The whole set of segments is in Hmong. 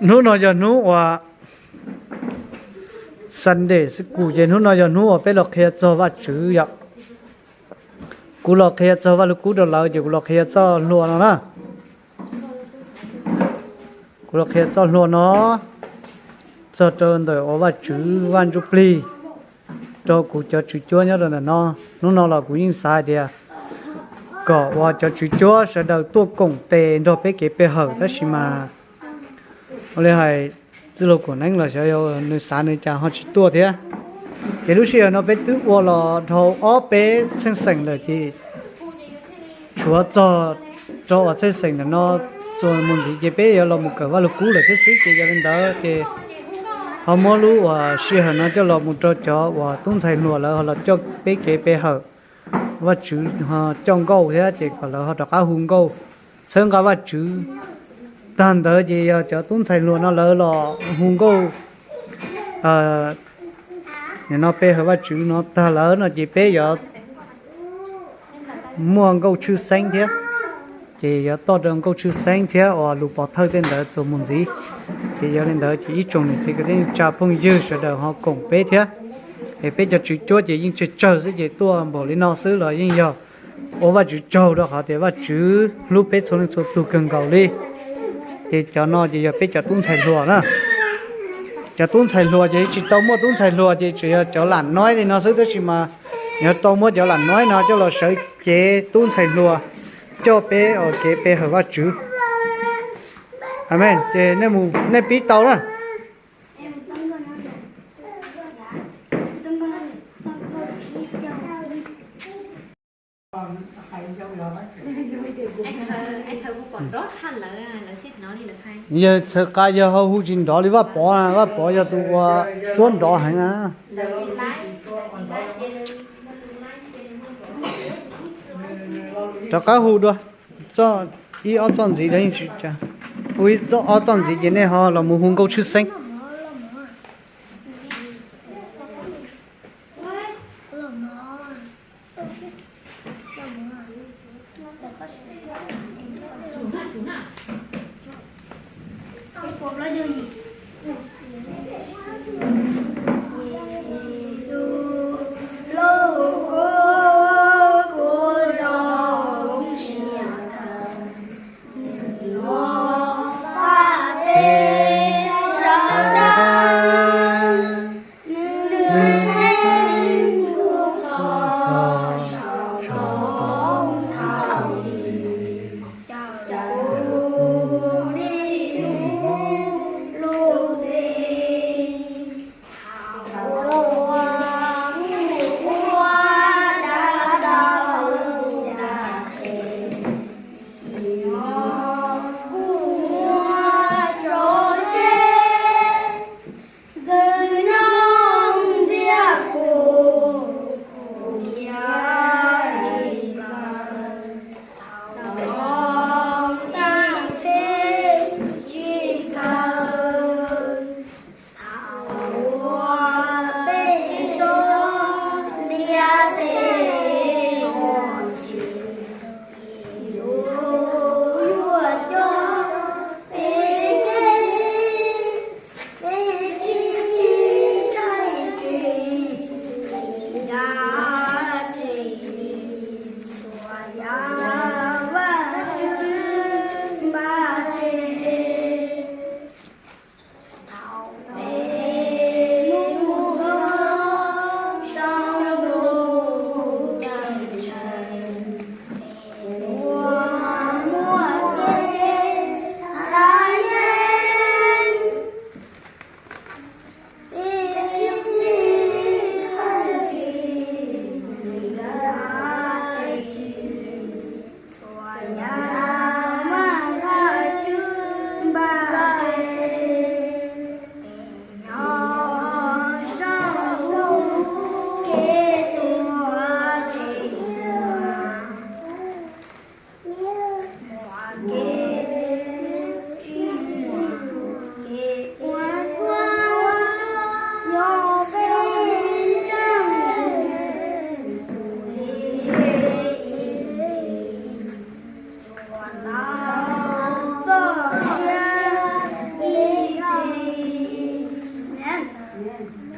Hnub no yog hnub uas Sunday school ces hnub no yog hnub uas peb los qhia txog Vajtswv yom. Kuv los qhia txog Vaj Lug Kub rau lawv ces kuv los qhia txoj hlua no na. Kuv los qhia txoj hlua no txog rau ntawm uas Vajtswv Vaj Ntsuj Plig rau kuv cov tswv cuab nyob rau ntawm no. Hnub no los kuv yeej xav hais tias kom uas cov tswv cuab sawv daws tuaj koom tes nrog peb kev pe hawm tab sis mas ua li hais txwj laug Kuam Neeb los xyov yog nws xav nws cas ho tsis tuaj thiab. Ces lub sij hawm no peb twb ua los dhau ob peb txheej xeem lawm ces tshuav txog rau uas txheej xeem ntawm no txuas mus ntxiv ces peb yuav los mus kawm Vaj Lug Kub lawm thiab xwb ces yog li ntawd ces ho muab lub uas sij hawm no coj los mus rau cov uas tub ntxhais hluas lawv ho los coj peb kev pe hawm Vajtswv ho coj nkauj thiab ces kom lawv ho rov qab hu nkauj txhawb nqa Vajtswv. Tag ntawd ces yog cov tub ntxhais hluas no lawv los hu nkauj nim no pe hawm Vajtswv no tag lawm no ces peb yuav muaj nkauj tshwj xeeb thiab. Ces yuav toj rau nkauj tshwj xeeb thiab uas lus pov thawj tej ntawd txuas mus ntxiv. Ces yog li ntawd ces ib tsoom niam txiv kwv tij neej tsa phooj ywg sawv daws ho koom peb thiab. Es peb cov tswv cuab ces yeej tsawg tsawg xwb ces tuaj npaum li no xwb los yeej yog ua Vajtswv tsaug rau qhov tias Vajtswv hlub peb txhua leej txhua tus kawg nkaus li. Ces cov no ces yog peb cov tub ntxhais hluas na. Cov tub ntxhais hluas ces tsis tau muaj tub ntxhais hluas ces tsuas yog cov lam noib li no xwb tab sis mas yog tau muab cov lam noib no coj los sawv cev tub ntxhais hluas coj peb ua kev pe hawm Vajtswv. Amees. Ces nej pib tau na. Yawg txhawv qa yawg ho hu tsis nrov li Vaj Pov, Vaj Pov yog tus ua suab nrov heev na. Rov qab hu dua, ib ob txoj ntxiv, ib ob txoj ntxiv ces nej ho los mus hu nkauj tshwj xeeb.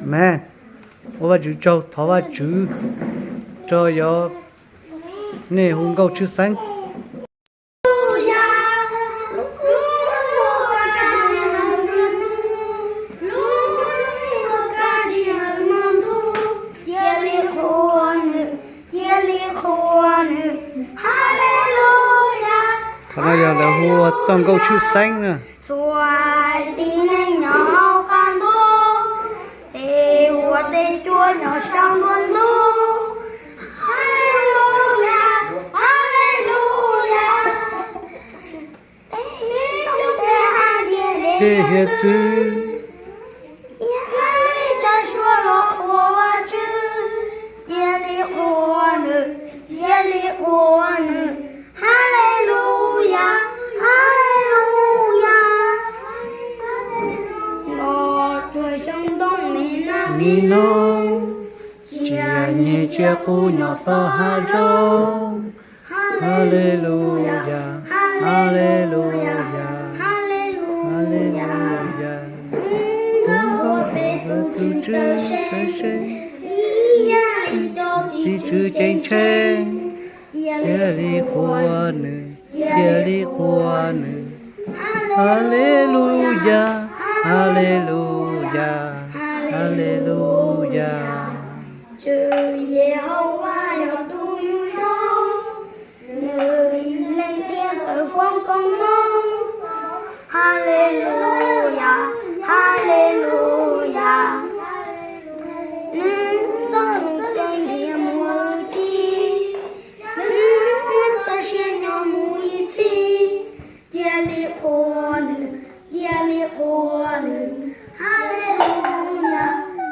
Amees. Ua Vajtswv tsaug, thov Vajtswv rau yog nej hu nkauj tshwj xeeb. Qhov no yog lawv hu ua txoj nkauj tshwj xeeb na. Txhua tib neeg nyob qab ntuj, tej uas tej cua nyob saum nruab ntug. Haleluya, haleluya. Tej hiav txwv, tsa suab los qhuas Vajtswv, cia li qhuas nws, cia li qhuas nws. Haleluya, haleluya. Los tsuag xyoo ntoo me na mi no, tsia nyeg tsia qus nyob tom hav zoov. Haleluya, haleluya, haleluya. Tus nkauj peb tus Tswv txawj seb, ib yam li cov tim tswv ceeb tsheej. Cia li qhuas nws, cia li qhuas nws. Haleluya, haleluya, haleluya. Tswv Yehauvas yog tus yug zoo, nws ib leeg thiaj txawj foom koob hmoov. Haleluya, haleluya. Nws txoj lus cev ntiav mus ib txhis, nws muab txoj sia nyob mus ib txhis. Cia li qhuas nws, cia li qhuas nws. Haleluya,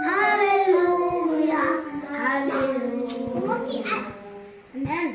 haleluya, haleluya. Amees.